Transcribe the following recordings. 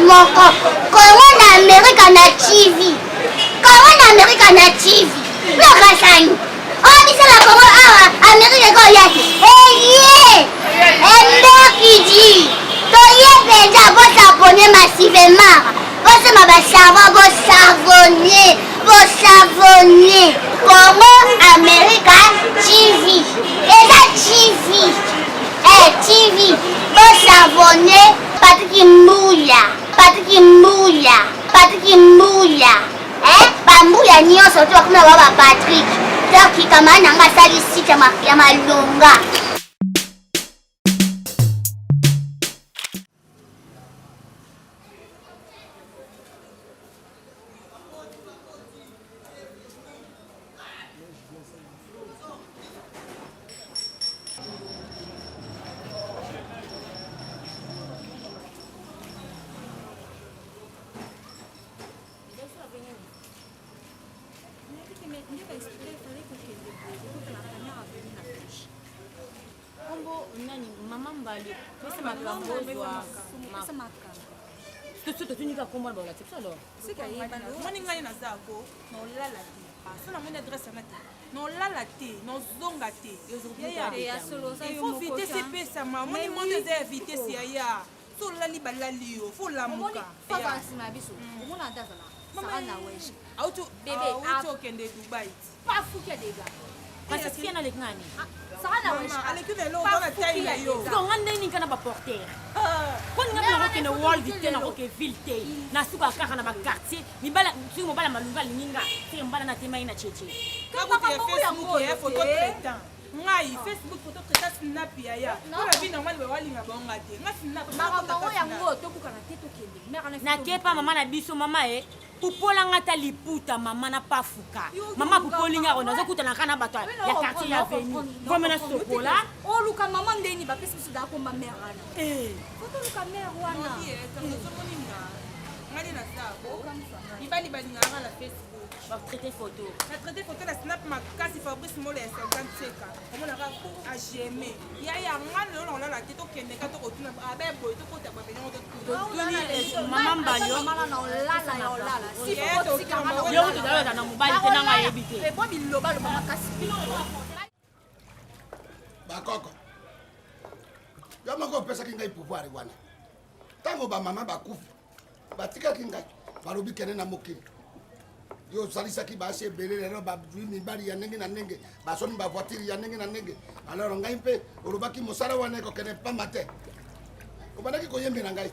Moko kongo na amerika na tv kongo na amerika na tv lokasani oyo biso na kongo awa amerika ekoya te eye emberkidi toye mpenza bosabone massivement bosomba basavon bosavone bosavone congo america tv eza tv eh, tv bosavone patiki mbuya patiki mbuya patiki mbuya eh, bambuya nyonso to bakoma ba ba patrik donc kamara na nga asali site ya malonga. Kombo nani mama mbali pesa makambo ozwa soso totuni kaka kombo na baolakisa biso alors omoni ngai naza ko nolala te so namoni adresse yana te nolala te nozonga te il faut vitesse epesama omoni monde eza ya vitesse yaya so olali balali yo fo olamuka nsima ya biso omona ata azala sara na wesh auti okende dubai pafuki ya dega kasi fia naleki ngani sara na wesh aleki na eloko na tai na yo siko nga ndenge nini kana baporter mpo ninga mpe nakokende world te nakoke ville te nasuka kaka na baquartier mibala soki mobala malunga alingi nga seke mobala natemai na cheche photo traitant ngai facebook photo traitant snap yaya mpo na vie normale bawalinga bango nga te nga snap makambo yango tobukana te tokende nakepa mama na biso mama e pupola nga ata liputa mama na pafuka mama pupoli nga ko nazokutana kaka na bato ya quartier ya veni vome na sokola oluka mama ndeni bapesi biso daa komba mare wana fotoluka mare wana ngai nde naza mibali balingaka na facebook batraite photo batraite photo na snap makasi fabrice mola ya 50 seka omonaka ageme yaya nga lelo na kolala te tokende ka tokotuna abe boye tokota babenyango totuni mama mbalio yo kutu ozalaka na mobali te nanga ayebi te bakoko yo moko opesaki ngai pouvoir wana ntango bamama bakufi batikaki ngai balobi kende na mokili yo osalisaki basi ebele lelo bazwi mibali ya ndenge na ndenge basombi bavoitire ya ndenge na ndenge alors ngai mpe olobaki mosala wana ekokende mpamba te obandaki koyembela ngai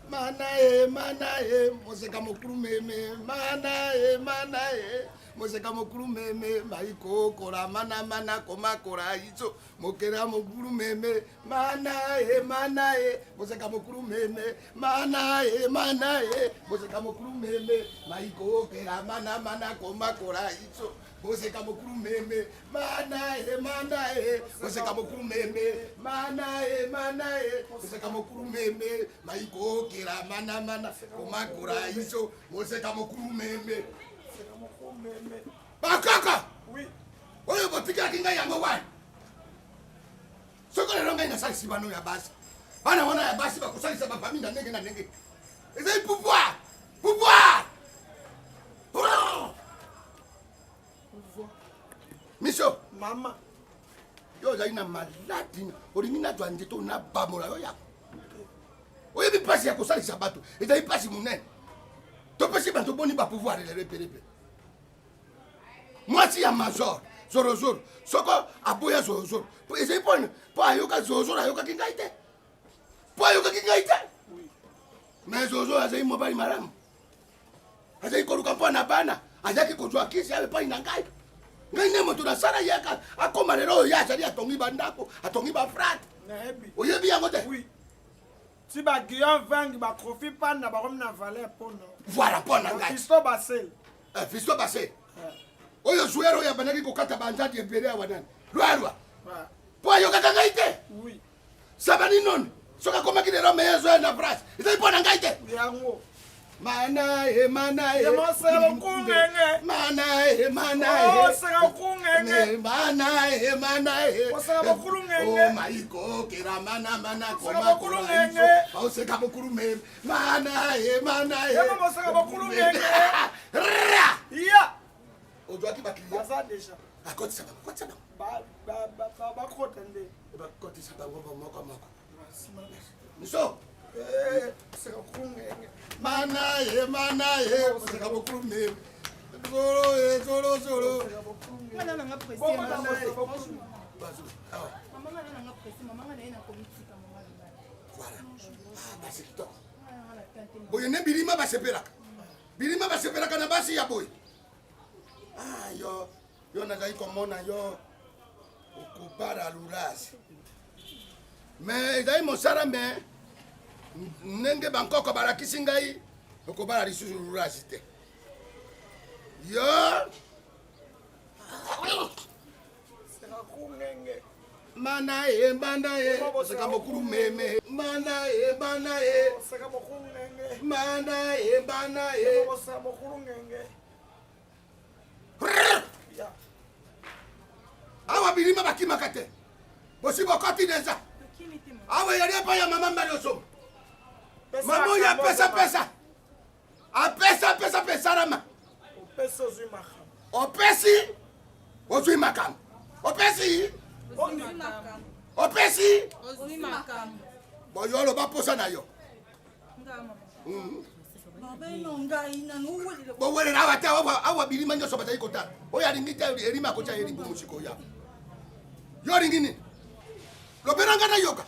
mana e mana e moseka mokulu meme mana e mana e moseka mokulu meme maikokola mana mana komakola iso mokela mokulu meme mana e mana e moseka mokulu meme mana e mana e moseka mokulu meme maikokela mana mana komakola iso moseka mokulu meme mana e mana e moseka mokulu meme mana e mana e moseka mokulu meme maikokela mana mana komakola iso moseka mokulu meme bakaka oyo botikaki ngai yango wani soki lelo ngai nasalisi bano ya basi bana wana ya basi bakosalisa bafamille na ndenge na ndenge ezali pouvoir pouvoir miso mama yo ozali na maladi olingi nazwa nzete oyo nabamola yo yako oyebi mpasi ya kosalisa bato ezali mpasi monene topesi bato boni bapouvoir lelo ebelebele mwasi ya major zorozoro soko aboya zorozoro ezali mpo mpo ayoka zorozoro ayokaki ngai te mpo ayokaki ngai te mais zorozoro azali mobali malamu azali koluka mpo na bana azalaki kozwa kisi ya epai na ngai ngai nde moto nasala ye akoma lelo oyo ye azali atongi bandako atongi bafrate oyebi yango te. Ti ba Guillaume Vangi ba Kofi Panda bakomi na valeur mpo na. Voilà mpo na ngai. Fiston Basele. Eh, Fiston Basele. Eh. Oyo joueur oyo abandaki kokata banzadi ebele awa nani? Lwalwa. Mpo ayokaka ngai te. Oui. Sabani noni soki akomaki lelo meilleur joueur na France ezali mpo na ngai te. Yango. Mana e mana e. Mana mana e mana e. Oh seka kungenge. Mana e mana e. Oseka bokulungenge. Oh maiko kera mana mana koma bokulungenge. Oseka bokulume. Mana e mana e. Yama oseka bokulungenge. Ra. Ya. Ozwaki ba client. Baza déjà. Akotisa bango, kotisa bango. Ba ba ba bakota nde. Bakotisa bango moko moko. Miso. Eh, seka kungenge. Mana ye mana ye oseka bokulume. Zolo ye zolo zolo. Mwana na nga pressé. Bazo. Awa. Mama nga na nga pressé, mama nga na ye na komitika mama na ngai. Voilà. Ah, basi kitoko. Boye nde bilima basepelaka. Bilima basepelaka na basi ya boye. Ah, yo yo nazali komona yo okobala lulasi me ezali mosala me ndenge bankoko balakisi ngai okobala lisusu lulasi te yo mana ye mana ye oseka mokulu meme mana ye mana ye mana ye mana ye awa bilima bakimaka te bosi bokoti deja awa eyali epai ya mama mbali osoma mama oyo apesapesa apesapesa mpe esalama opesi ozwi makambo opesi opesi boyo oloba mposa na yo Bowelela awa te awa bilima nyonso bazali kotala oyo alingi te elima akotya ye libumu sikoyo yo olingi nini lobela ngai nayoka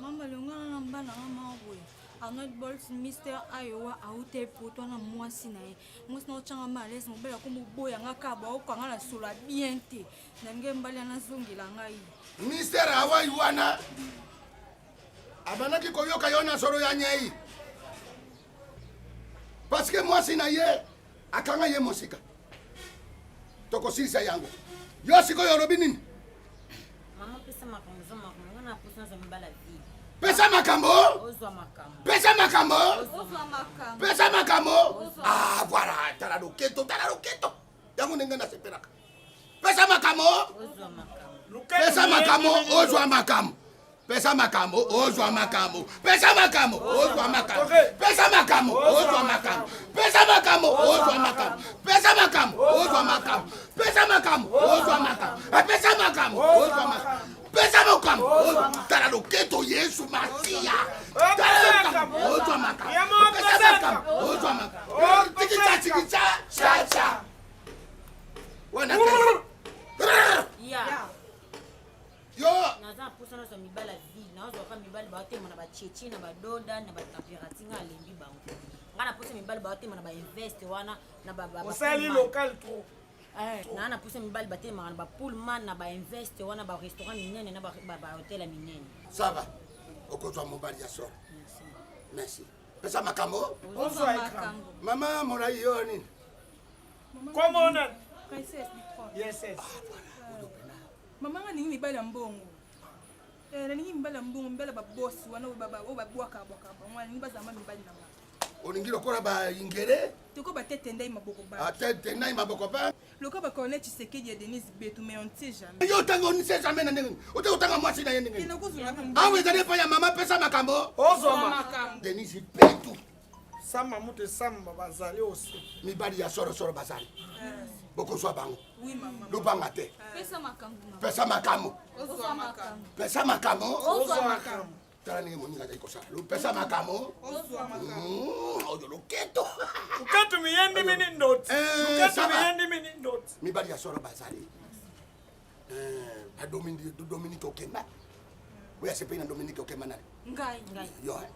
mama longana na mbana nga moko boye arnold bolt mister iowa auta epoto wana mwasi na ye mwasi na otyanga ma alaise mobali akomoboya nga kaka baokanga na solo ya bien te na nge mbali anazongela ngai mister awai wana abandaki koyoka yo na solo ya nyei parceke mwasi na ye akanga ye mosika tokosilisa yango yo sikoyo olobi nini pesa makambo pesa makambo pesa makambo ah voilà tala loketo tala loketo yango ndenge nasepelaka pesa makambo pesa makambo ozwa makambo pesa makambo ozwa makambo pesa makambo ozwa makambo pesa makambo ozwa makambo pesa makambo ozwa makambo pesa makambo ozwa makambo pesa makambo ozwa makambo pesa makambo ozwa makambo pesa makambo tala loketo yesu masiya tala makambo ozwa makambo pesa makambo ozwa makambo tikisa tikisa chacha wana ya yo naza na mposa nazwa mibali ya ville nazwaka mibali baotema na bacheche na badoda na batemperature ngai alembi bango ngai na mposa mibali baotema na bainveste wana na osali local trop eh, naa na mposa mibali batelemaka na bapullman na bainveste wana barestaurant minene na bahotel ya minene sava okozwa mobali ya solo merci pesa makambo mama molai yo nini Kombo nani? Princesse du trône. Yes, yes. Ah, voilà. Oyo pena. Mama nga ningi mibali ya mbongo. Eh, nalingi mibali ya mbongo, mibali ya babosi wana oyo babwaka bwaka bango, nalingi bazala mibali na nga. Olingi lokola ba ingele? Toko ba tete ndai maboko ba. Ah, tete ndai maboko ba. Lokola ba Corneille Tshisekedi ya Denise Betu mais on ne sait jamais. Yo otanga on ne sait jamais na ndenge nini? Ote otanga mwasi na ye ndenge nini? Awa ezali epai ya mama pesa makambo. Ozwa makambo. Denise Betu. Samba mutu samba bazali osi. Mibali ya solo solo bazali. Bokozwa bango. Lobanga te. Pesa makambo. Pesa makambo. Pesa makambo. Ozwa makambo. Tala ndenge moninga azali kosala. Pesa makambo. Oyo loketo. Loketo miyembi mini ndoti. Eh, Loketo miyembi mini ndoti. Mibali ya solo bazali. Eh, ba Dominique Okemba. Oyo asepeli na Dominique Okemba nani? Ngai. Yo. Eh?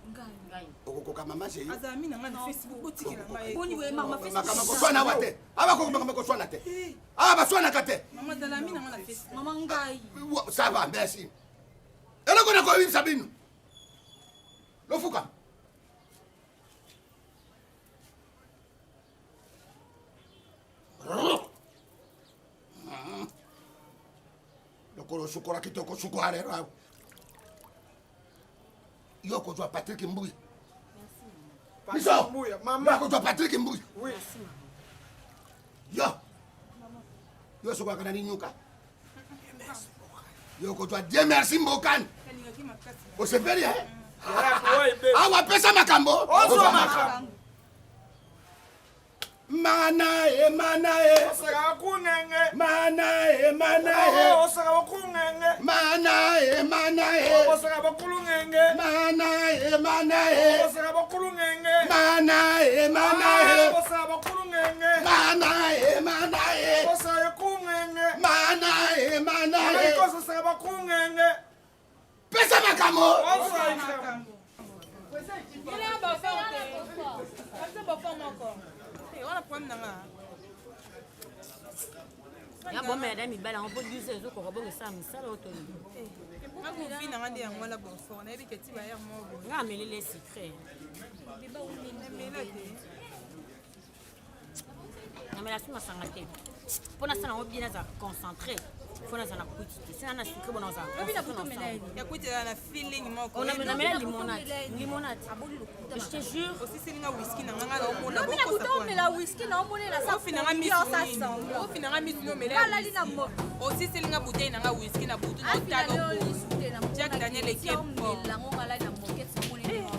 Ngai. Okokoka mama chérie. Azala mi na ngai na Facebook botikela ngai. Boni boye mama Facebook. Makambo koswana awa te. Awa makambo koswana te. Awa baswanaka te. Mama azala mi na ngai na Facebook. Mama ngai. Ça va, merci. Eloko nakoyebisa bino. Lofuka. Lokolo osukolaki te okosukola lelo awa. Yo okozwa Patrick Mbuya. Biso. Mbuya, mama. Yo okozwa Patrick Mbuya. Oui. Yo. Yo osokolaka na linyuka. Yo okozwa Dieu merci Mbokani. Alingaki makasi. Osepeli eh? Awa pesa makambo. Ozwa makambo. Mana e mana e. Osaka kungenge. Mana e mana e. Osaka bakungenge. Mana e mana e. Osaka bakulungenge. Mana e mana e. Osaka bakulungenge. Mana e mana e. Osaka bakulungenge. Mana e mana e. Osaka kungenge. Mana e mana e. Osaka bakungenge. Pesa makambo. Osaka makambo. Yela bafort te. Asa bafort moko. Eh, wana problème na nga. Ya bomela da mibali yango mpo 12 ezokoka bongo esala mosala oyo tolingi. Nga kovi na nga nde yango wana bonfort. Nayebi ke ti bayere moko boye. Nga amelele sucré. Namela te. Namela su masanga te. Mpo nasala yango bien nazala concentré. Fo nazala na kwiti te. Sina na sucré bona nazala. Ya kwiti ezala na feeling moko. Namela limonade. Limonade. Je te jure. Osiseli nga whisky na nga nga naomona Lobi na butu omela whisky na omonela sa ofina nga misu nini ofina nga misu nini omela Alali na mo. osiseli nga bouteille na nga whisky na butu Afina notalo leo lisu te na Jack Daniel ekepo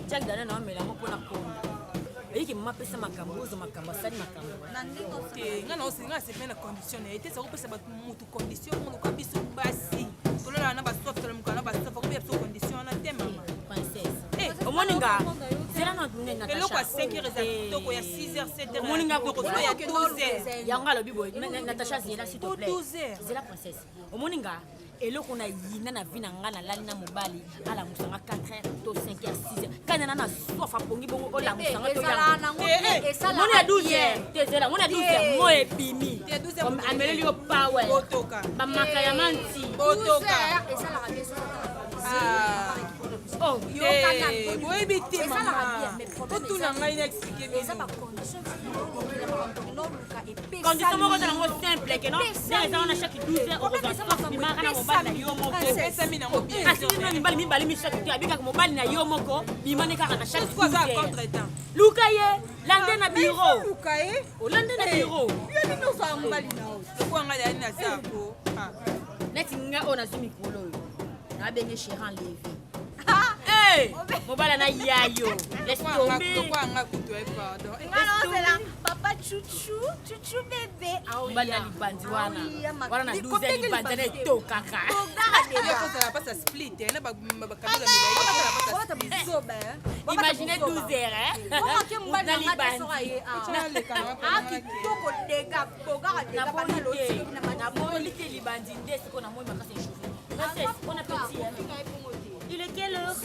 Jack Daniel naomela yango mpona konda. Eyiki mama apesa makambo ozwa makambo asali makambo. Na ndenge te nga na osenga nga asepeli na condition na ye te sako kopesa bato motu condition moluka biso basi tololaka na basof tolamuka na basof akobia biso condition wana te mama Princesse. Eh, Omoni nga zela na Natasha. eloko ya 5 heures eza kitoko ya 6 heures 7 heures Omoni nga kitoko soki ya 12 heures yango alobi boye Natasha zela s'il te plaît. 12 heures. Zela princesse. Omoni nga eloko na yina na vie na nga nalali na mobali alamusanga 4 heures to 5 heures 6 heures kana na na soif apongi bongo olamusanga to ezalaka yango nango Eh, te eh. esalaka omoni ya 12 bien. heures te zela omoni ya 12 heures mo ebimi Te, 12 heures moto ameleli yo power Botoka. bamaka ya manti botoka 12 heures esalaka bien soki Ah. oh Yokana, Eh, boyebi te esalaka mama bien, mais problème totuna eza ngai na explike eza bino bacondition okende makambo noluka epesami. Condition moko eza nango simple ke non Epesami. eza wana chaque 12 heures Problème okozwa eza soif makambo bimaka na mobali na yo moko Princesse. epesami nango bien kasi bino mibali mibale misato te abikaka mobali na yo moko bimane kaka na chaque Soki aza 12 heures. contre-temps. Luka ye lande na bureau luka ye olande na bureau yo nini ozwaka mobali na yo lokola ngai yali na zako neti nga oyo nazwi mikolo oyo nabenge cheran levi Hey, mobali na yayo laisse tomber lokola ngai kutu e pardon nga naozela papa chuchu chuchu bebe mobali na libandi wana wana na 12 ya libandi na etokaka kozala mpasa split eh, na bakabila milai bizoba imagine 12 heures omake mobali na na nga te soka libandi ye akitoko dega bogaka dega bana lotilobi na naboli te libandi nde sikoyo namoi makasi echauffe princesse bon appétit hein. Il est quelle heure?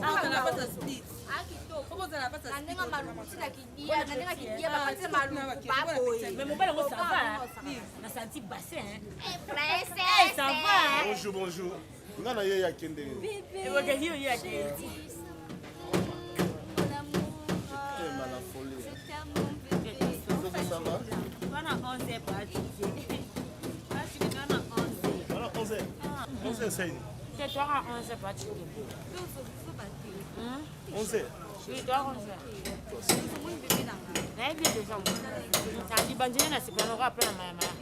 kozala mpasa split na ndenge maluku tina kidia na ndenge kidia bakati maluku baboye Mais mobali yango ça va hein? Na senti bassin hein? Princesse. Ça va hein? Bonjour, bonjour. Nga na ye ya kende. Eboke hiyo hiyo akende. Tema la folie. Ça, ça va? Wana 11 heures pratiqué. Pratiqué wana 11 heures. Voilà, 11 heures. 11 heures, c'est une. Te toi à 11 heures pratiqué. 11 heures. Oui, toi 11 heures. Nayebi déjà. Na libandi na sepela noko apela maya maya.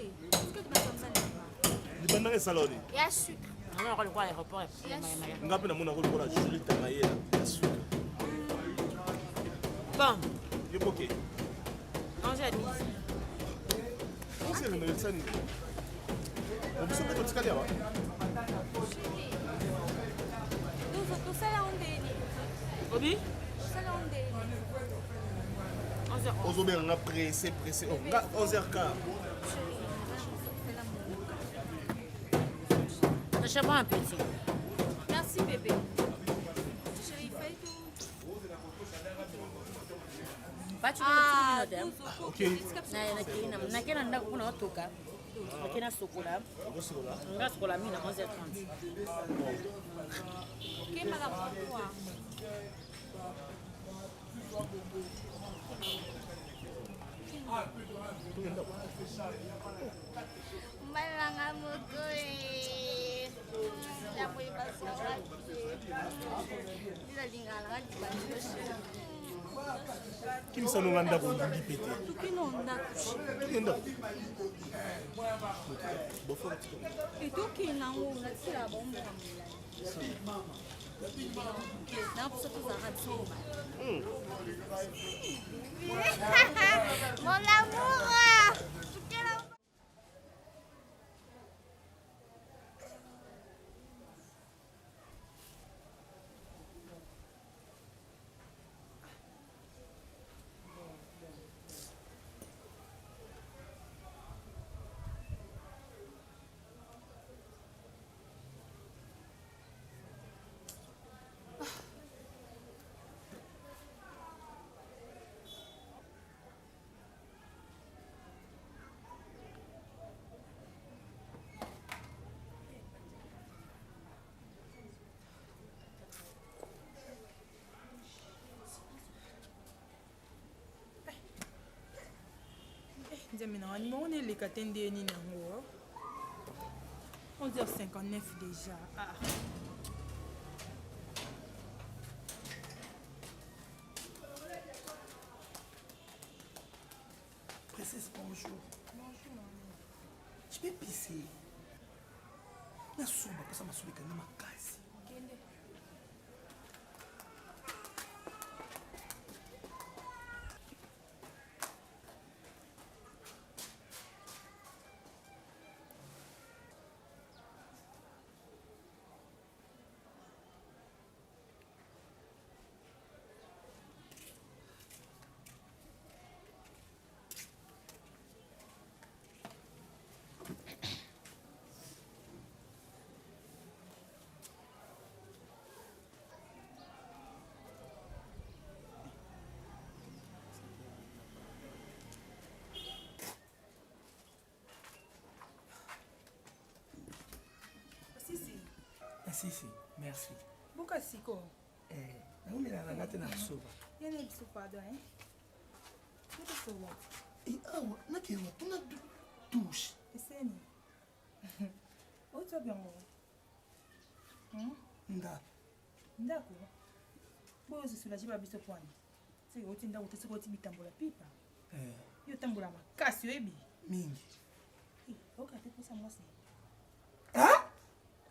Libanda esala oni. Ya sucre. Namona ko lokola aéroport ya maya maya. Nga mpe namona lokola Julie Tangayela ya suka. Bon, Yo boke. 11 heures 10. 11 heures na nini? Bon, biso mpe totikali awa. tosala yango ndeni Obi? tosala yango ndeni 11 heures. Ozobenga nga pressé pressé. Oh, nga 11 heures quart. Nacha bon appétit. merci bébé chéri fai tout Bacho Ah, Ok. nake na ndako mpona otoka nake nasokola Okosokola. nga sokola mingi na 11h30 okemaka mokwa Malanga moko e. Ya boye bazwaka te. Nalingaka nanga libanda. Kimisa nonga ndako olingi mpe te. Tokende ndako. Tokende ndako. Bofora tika. Etokende yango natikela bango mboka molai. Na mposa tozalaka biso mobali. Mon amour! Nzambe na nga nimero na eleka te nde nini yango 11h59 déjà ah. Princesse, bonjour. Bonjour, maman. Je vais pisser. nasomba mposa masuba ekanga makasi. Kende. Sisi. Sisi, merci. Boka siko. Eh, naumela na nga te na soba. Yana biso pardon hein. Yoto soba. Eh, awa nakewa tuna touche. Eseni. Oto biango. Ndako. Ndako. Boyo soulager ba biso pwani. Soki oti ndako te soki oti bitambola pipa. Eh. Yo tambola makasi oyebi. Mingi. Eh, oka te posa mwasi. Hein?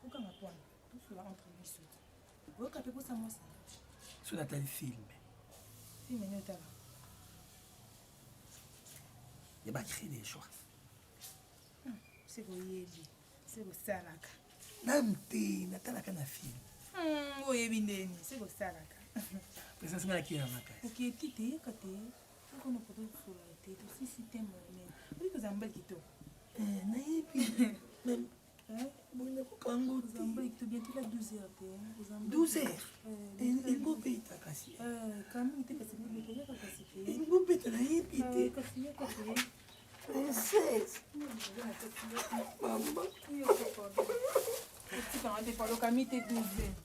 Okanga pwani. Tosola entre biso. Oyoka mpe posa mwasi. So natali film. Film nini otala? Ya ba cri de joie. Se koyebi, se kosalaka. Nanu te, natalaka na film. Oyebi ndeni, se kosalaka. Princesse nga nakiya makasi. Oketi te, yoka te. Okona poto kosola te, tosisi te monene. Oyebi kozala mobali kitoko. Eh, nayebi. Mais boye nakoka yango te. Kozala mobali kitoko bientôt la 12 heures te. 12 heures? Elingi obeta kasi. Kami te kasi bobeta yaka kasi te. Elingi obeta nayebi te. Kasi yaka te. Princesse. Mama. Otikanga te palo kami te 12 heures.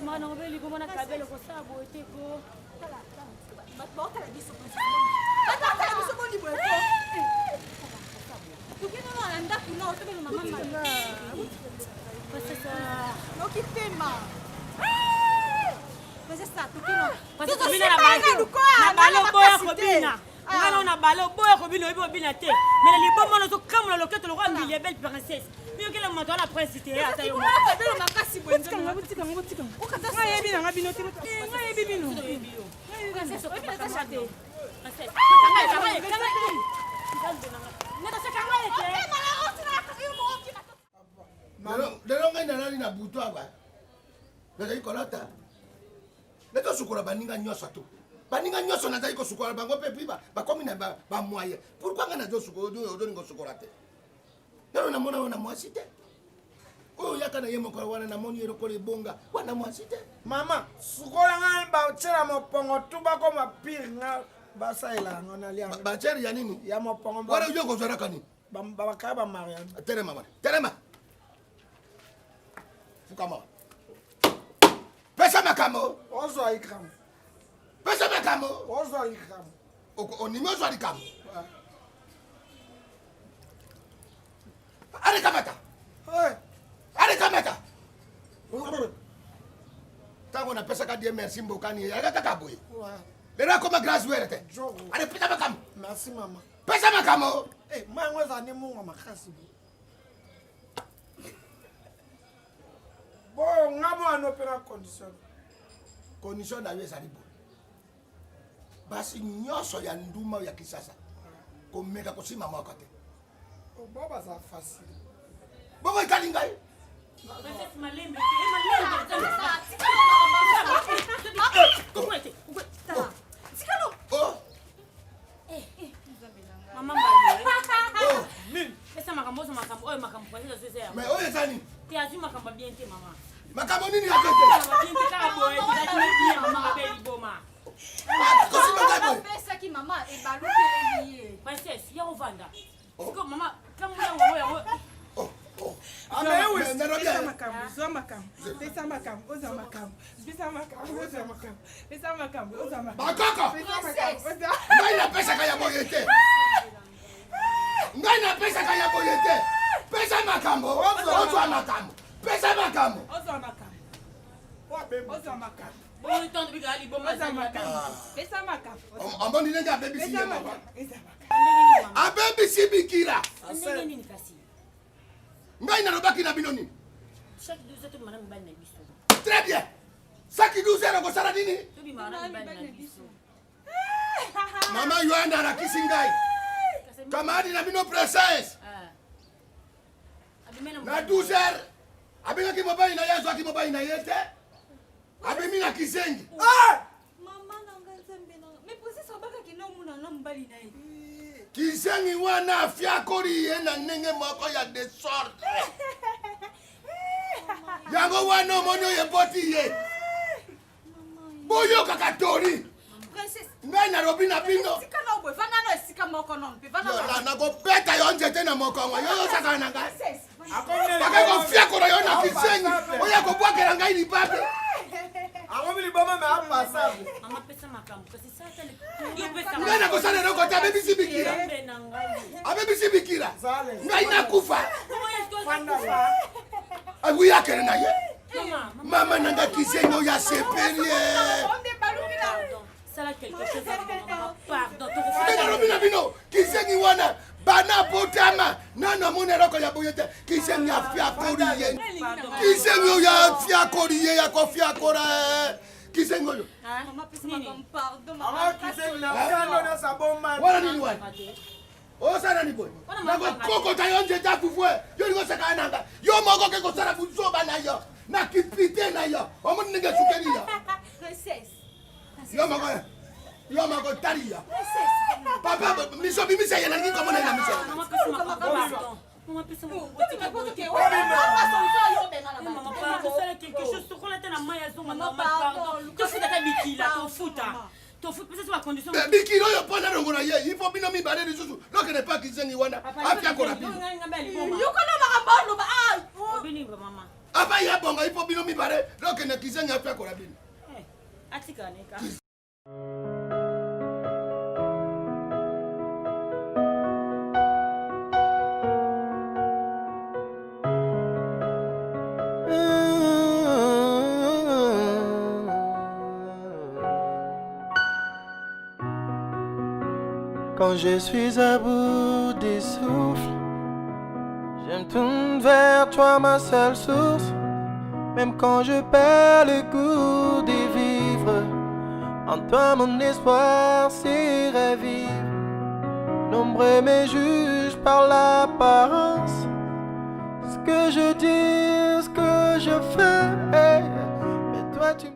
Mwana obeli komona kabelo kosala boye te ko. Bato baotala biso. Bato baotala biso boni boye ko. Tokende na ndako na otobela mama mama. Noki pema. Na bale oboya kobina nga nao na bale oboya kobina oyebi obina te me na liboma wana ozokambola loketo lokola mbili ya belle princesse miyokela moto wana prince te ata yo Ngayebi nanga bino te. Ngayebi bino. Lelo ngai nalali na butu awa nazali kolata nazosukola baninga nyonso to baninga nyonso nazali kosukola bango mpe pi bakomi na bamoyen pourkui ngai nazolinga osukola te nano namona oyo na mwasi te oyo oyaka na ye mokolo wana namoni ye lokola ebonga wana mwasi te mama sukola ngai batiela mopongo tu bakoma pire nga basalela yango nalia batiele ya nini ya mopongo wana yo kozwalaka nini Bakaya ba mariage. Telema wana. Telema. Fukama. Pesa makambo. Ozwa likambo. Pesa makambo. Ozwa likambo. Ondimi ozwa likambo. Ale kamata. Ale kamata. Ntango napesaka die merci mbokani eyaka kaka boye. Lelo akoma grâce were te. Ale pesa makambo. Merci mama. Pesa makambo. Eh, mai yango ezala nde mungwa makasi bo. Bo nga mwana mpe na condition. Condition na yo ezali boye. Basi nyonso ya nduma ya Kisasa komeka kosimba moko te. Oh, bo baza facile. Bongo etali ngai. Princesse malembe te, malembe. Oh. Mama Mbali. Nini? Pesa makambo ozo makambo oyo makambo kwa sasa sasa. Mais oyo eza nini? Te azui makambo bien te mama. Makambo nini ya te? Bien te kaka boye, tozalaki bien mama mabe liboma. Kosimba ngai boye. Apesaki mama ebalukeli ye. Princesse, ya ovanda. Siko mama, kambo yango yango. Pesa makambo, zwa makambo, pesa makambo, ozwa makambo, pesa makambo, ozwa makambo, pesa makambo, ozwa makambo. Bakoko! Pesa makambo, ozwa. Ngai napesaka ya boye te. Ngai napesaka ya boye te. Pesa makambo, ozwa makambo. Pesa makambo. Ozwa makambo. Ozwa makambo. Bongo ntango bika liboma Ozwa makambo. Pesa makambo. Omoni ndenge abebisi ye Pesa mama. makambo. Eza makambo. Abebisi bikila. Ndenge nini kasi? Ngai nalobaki na bino nini? Chaque 12 heures tobima na mibali na biso. Très bien. Chaque 12 heures okosala nini? Tobima na mibali na biso. Mama Yohana alakisi ngai. Kamadi na bino princesse. Na 12 heures abengaki mobali na ye azwaki mobali na ye te. Abimi na kizengi. Mama na ngai nzambe na ngai. Mais princesse abakaki na omona na mobali na ye. Kizengi wana afiakoli ye na ndenge moko ya desordre. Yango wana omoni oyo eboti ye. Boyokaka tori. Princesse. Ngai nalobi na bino. Tika na boye, vanda na esika moko non mpe vanda na. Nakobeta yo nzete na mokongo, yo osakana na ngai. Princesse. Bakei kofiakola yo na kizengi, oya kobwakela ngai libabe. Akomi liboma me apasable. Mama pesa makambo kasi sata yo pesa. Ngai nakosala eloko te, abebisi bikila. Abebisi bikila. Ngai nakufa. Awi akele na ye. Mama na ngai kizengi oyo asepeli ye. Sala quelque chose mama pardon. Ngai nalobi na bino kizengi wana bana botama nano amoni eloko ya boye te kizengi afiakoli ye kizengi oyo afiakoli ye ya kofiakola kizengi oyo Mama pesa makambo pardon. Wana nini wana osala nini boye nakokokota yo nzete ya fufu yo lingi osakana na nga yo moko oke kosala buzoba na yo na kipite na yo omoni ndenge esukeli yo Princesse. yo moko yo moko tali yo papa miso bimisa ye nalingi komona ye na miso Mama pesa makambo pardon. Mama pesa makambo. Mama pardon, sala quelque chose. Sokola te na mai azonga normal pardon. Tofuta ata bikila, tofuta. Tofuta pesa ba condition. Bikila oyo mpo nalongola ye ifo bino mibale lisusu lokende pa kizengi wana afiakola bino Yokana makambo oloba. Ah. Obini mama. Ava ye abonga ipo bino mibale lokende kizengi apekola bino. Eh, atika neka. Quand je suis à bout des souffles, je me tourne vers toi, ma seule source. Même quand je perds le goût de vivre, en toi mon espoir s'est ravive. Nombreux me jugent par l'apparence. Ce que je dis, ce que je fais, mais toi tu